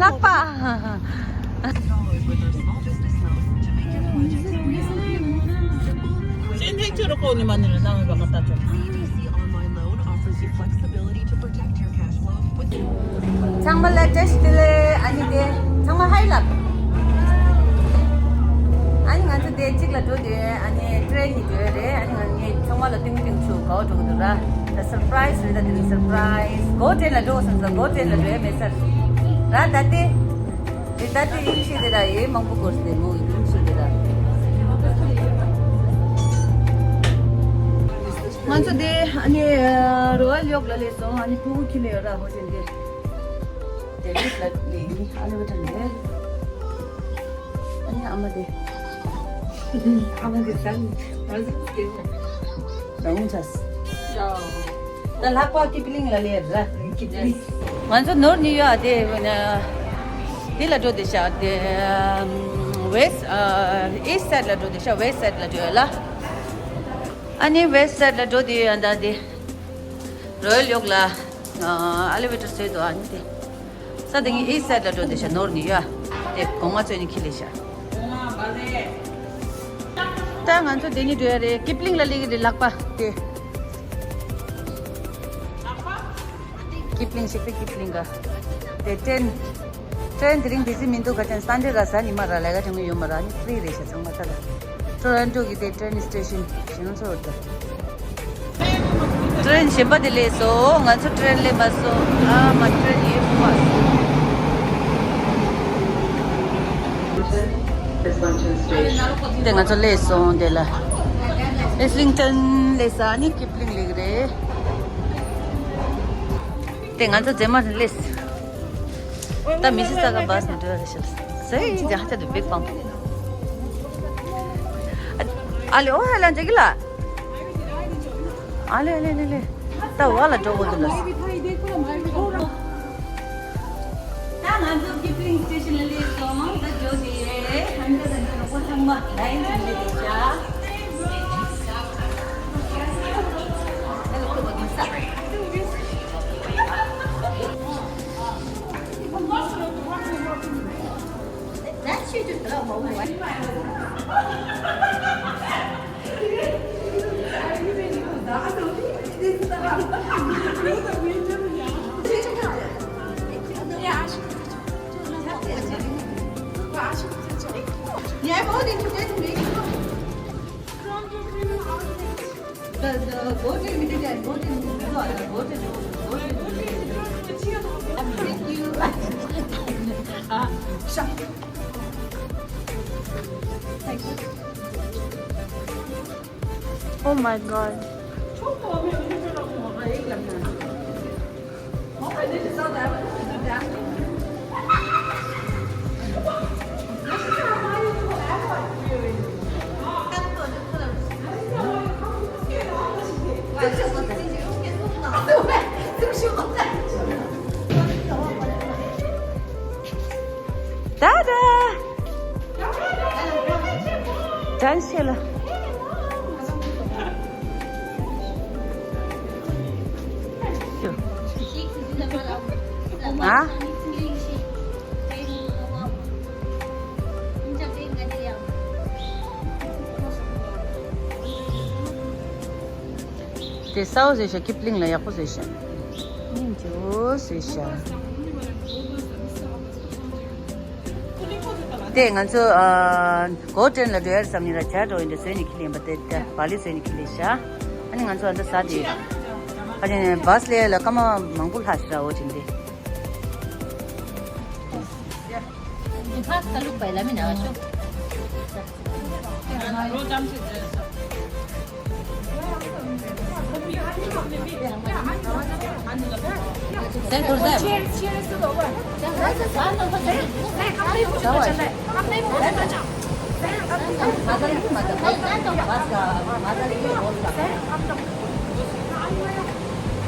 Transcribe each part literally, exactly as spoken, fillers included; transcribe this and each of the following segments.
ལག་པ། ཚང་མ་ལ་བཀྲ་ཤིས་བདེ་ལེགས། ཨ་ནི་དེ་ཚང་མ་ཧའི་ལབ། ཨ་ནི་ང་ཚོ་དེ་གཅིག་ལ་འགྲོ་དུས་ཨ་ནི་ཊེ་རེན་ནས་འགྲོ་ཡ་རེད། ཨ་ནི་ང་ངས་ཚང་མ་ལ་ཏིང་ཏིང་ཆུ་གའོ་འགྲོ་གི་འདུག་ར། ད་སར་པ་རའི་སི་རེད། ད་དེ་རིང་སར་པ་རའི་སི། གོ་ཊེན་ལ་འགྲོ་སོང་ཙང་གོ་ཊེན་ལ་འགྲོ་ཡ་མེད་ས་རེད། ད་དེ་དེ་ད་དེ་ཡིན་ཤེས་དེ་ར་ཡོད། མང་པོ་སྐོར་ཟེར་མོ་ཡིན་ཤེས་དེ་ར། ང་ཚོ་དེ་ཨ་ནི་རོ་ཡལ་ཡོག་ལ་སླེབས་སོང་། ཨ་ནི་ཕྲུ་གུ་ཁྱེར་ལ་ཡོད་ར། ཧོ་ཅན་དེ་དེ་ལིབ་ལ་ལས་ཡིན། ཨ་ལེ་བ་ཏྲ་འདྲེ། ཨ་ནི་ཨ་མ་དེ། ཨ་མ་དེ་ཟ་ནི་ཟ་ཟིག་སྐྱེ་བོ། ད་འུང་ཚ། ད་ལྷག་པ་ཀི་པི་ལིང་ལ་ལས་ར། ཀི་པི་ལིང་། ང་ཚོ་ནོར་ནིའུ་ཡོག་དེ་དེ་ལ་འགྲོ་དེ་ཤག་དེ་ཝེ་སི་ཨ་ཨི་སི་ཊི་སའེ་ཌི་ལ་འགྲོ་དེ་ཤག་ཝེ་སི་ཊི་སའེ་ཌི་ལ་འགྲོ་ཡོད་ལ། ཨ་ནི་ཝེ་སི་ཊི་སའེ་ཌི་ལ་འགྲོ་དེ་ཡོད། ཨ་ད་དེ་རོ་ཡལ་ཡོག་ལ་ཨ་ལེ་བེ་ཊར་བཟོས་འདུག་ཨ་ནི་དེ། ས་དེ་ངས་ཨི་སི་ཊི་སའེ་ཌི་ལ་འགྲོ་དེ་ཤག་ནོར་ནིའུ་ཡོག་དེ་གོང་མ་ཚོས་ནི་ཁྱེར་ལ་ཤག་ད་ང་ཚོ་དེ་ནི་འགྲོ་ཡ་རེད། ཀི་པི་ལིང་ལ་སླེབས་ཀྱི་རེད། ལག་པ་དེ། ཀི་པི་ལིང་ཤེས་པའི་ཀི་པི་ལིང་ག་དེ་ཊེན། ཊེན་དེ་རིང་བི་ཟི་མི་འདུག་ག་ཊེན་སན་ཌེ་ར་གཟའ་ཉི་མ་ར་ལས་ཀ་དྲན་གི་ཡོད་མ་ར། ནི་ཕི་རི་རེད་ཤག་ཚང་མ་ད་ལ། ཊོ་རོན་ཊོ་གི་དེ་ཊེན་སི་ཊེ་ཤན་ཞིག་ང་ཚོ་འོར་ད། ཊེན་གཞན་པ་དེ་སླེབས་སོང་། ང་ཚོ་ཊེན་སླེབས་མ་སོང་། ཨ་མ་ཊེན་ཡེ་ཕུ་བ་སོང་། དེ་ང་ཚོ་སླེབས་སོང་། དེ་ལ་ཨིས་ལིང་ཊོན་སླེབས་ས་ནི་ཀི་པི་ལིང་སླེབས་རེད། དེ་ང་ཚོ་རྗེས་མ་སླེབས། ད་མི་སི་ས་ག་བྷ་སི་ནས་འགྲོ་ཡ་རེད་ཤག་སེ་ཡིན་ཅང་ཧ་ཅང་དུ་བིག་པང་། ཨ་ལེ་ཨོ་ཧ་ལ་འཇག་གི་ལ། ཨ་ལེ་ཨ་ལེ་ཨ་ལེ་ཨ་ལེ། ད་བ་ལ་འགྲོ་དགོས་འདུག་ལ། ད་ང་ཚོ་ཀི་པི་ལིང་སི་ཊེ་ཤན་ལ་སླེབས་སོང་། ད་འགྲོ་དེ་ཧན་ད་ད་འགྲོ་རོགས་པ་ཚང་མ་ལ་ཡིན་ཚང་མ་སླེབས་ཤག Oh my god. ད་ད། དྲན་ཤེས་ལ། ཨ། དེ་གསར་པ་བཟོས་ཤག་ཀིབ་ལིང་ལ་ཡག་པོ་བཟོས་ཤག་སྙིང་རྗེ་པོ་བཟོས་ཤག་དེ་ང་ཚོ་ཨ་གོ་ཊེན་ལ་འགྲོ་ཡ་རེད་བསམ་ནི་ར། བྱ་འགྲོ་ཡིན་དེ་བཟོས་ནས་ཁྱེར་ཡིན་པ། དེ་དེ་བ་ལི་བཟོས་ནས་ཁྱེར་ལས་ཤག་ཨ་ནི་ང་ཚོ་ཨ་འདྲ་ཟ་དེ་ཡོད། ཨ་ནི་བྷ་སི་ལས་ལ་སྐར་མ་མང་པོ་ལྷག་ཤག་འོ་དེ་འདི།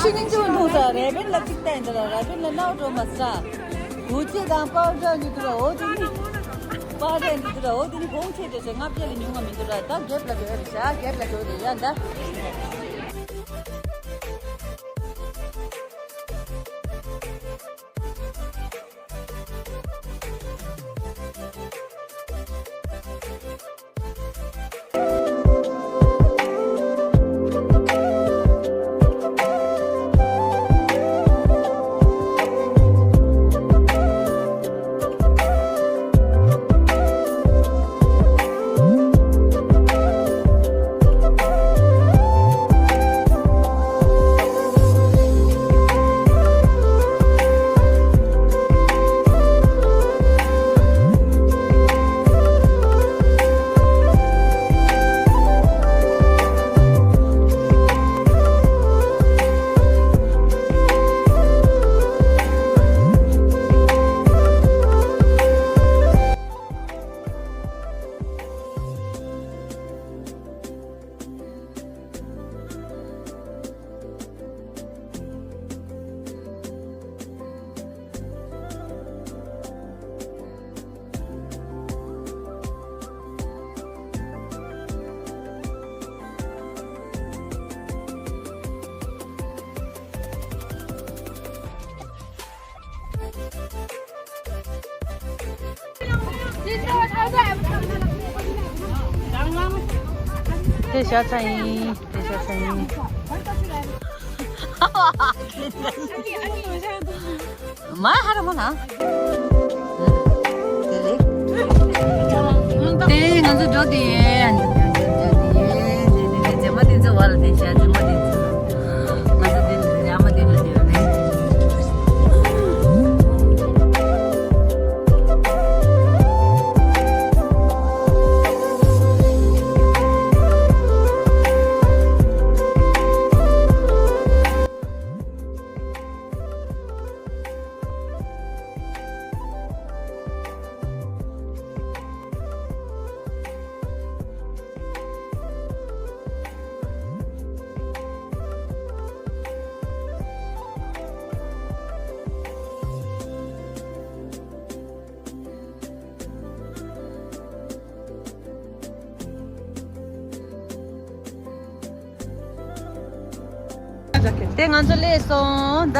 ཤི་ཉིན་ཅུང་འདུག་ས་རེ་བེན་ལ་གཅིག་བལྟས་འདི་ལ་རེ་བེན་ལ་ནའོ་འགྲོ་མ་ས། གུ་ཅི་དང་པའོ་ཏྲ་འདི་དུ་ར་འོ་དེ་ནི། པའོ་ཏྲ་འདི་དུ་ར་འོ་དེ་ནི་གོང་ཆེ་དེ་སོ་ལྔ་བརྒྱ་ལས་ཉུང་བ་མི་འདུག་ར། ད་རྒྱབ་ལ་འགྲོ་རེ་ཤ་རྒྱབ་ལ་འགྲོ་རེ་ཡ་ད། དེ་ཤ་ཚ་ཡིན། དེ་ཤ་ཚ་ཡིན། མ་ཧ་ར་མ་ན། དེ་ལེགས། དེ་ང་ཚོ་འགྲོ་དེ་ཡིན། རྗེས་མ་དེ་ཚོ་བ་ལ་དེ་ཤ་རྗེས་མ་དེ་ཚོ། ང་ཚོ་དེ་རྗེས་མ་དེ་ལ་དེ་ཡོད་ནས། དེ་ང་ཚོ་སླེབས་སོང་ད།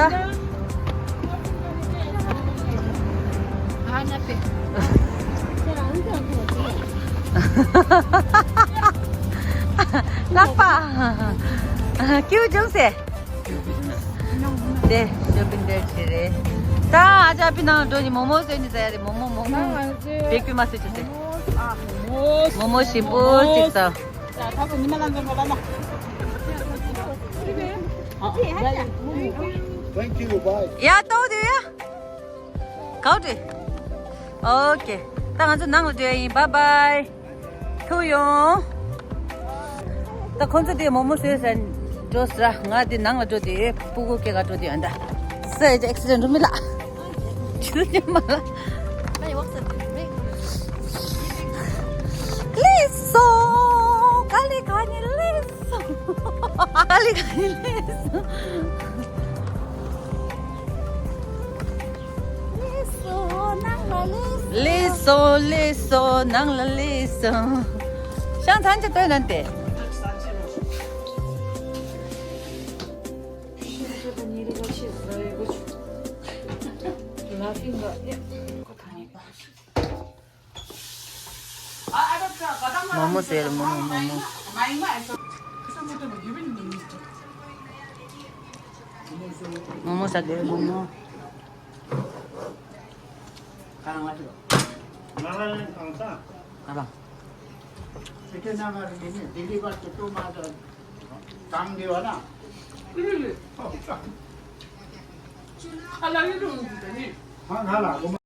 ལག་པ། ཀིའུ་ཅུང་སེ། དེ་ཤོ་པིང་འདིར་བྱེད་རེད། ད་ཨ་ཅག་པི་ནང་འགྲོ་ནི་མོག་མོག་བཟོས་ནི་ཟེར་རེད། མོག་མོག་མོག་མོག་བེ་ཀུ་མ་སེ་ཅུ་སེ། མོག་མོག་ཞིམ་པོ་ཅིག་ཟ། Thank you, bye. ཡ་ཏོ་དེ་ཡ། གའོ་ཏེ། ཨོ་ཀེ། ད་ང་ཚོ་ནང་ལ་འགྲོ་ཡ་ཡིན། བཱའི་བཱའི། ཐུག་ཡོང་། ད་ཁོང་ཚོ་དེ་མོག་མོག་བཟོས་ཟིན་འགྲོ་ཟེར། ང་དེ་ནང་ལ་འགྲོ་དེ་སྤུ་གུ་སྐྱེལ་ག་འགྲོ་དེ་ཡོད་ད། ས་ཡ་ཅིག་ཨེག་སི་ཌེན་ཊི་འགྲོ་མི་ལ། ཆུ་ལ་མ་ལ། སླེབས་སོང་། ཀ་ལི་ག་ནི་སླེབས་སོང་། ཀ་ལི་ག་ནི་སླེབས་སོང་། སླེབས་སོང་། ནང་ལ་སླེབས་སོང་། སླེབས་སོང་། སླེབས་སོང་། ནང་ལ་སླེབས་སོང་། ཤང་ཐང་ཅི་ལྟོས་ནན་ཏེ། Laughing. མོག་མོག་ཟེར། མོག་མོག་མོག་མོག་མོག་མོག་ཟ་དེ་མོག་མོག་ཁ་རང་ལ་ཤོད། ཁ་རང་། ཁ་རང་། ཁ་རང་།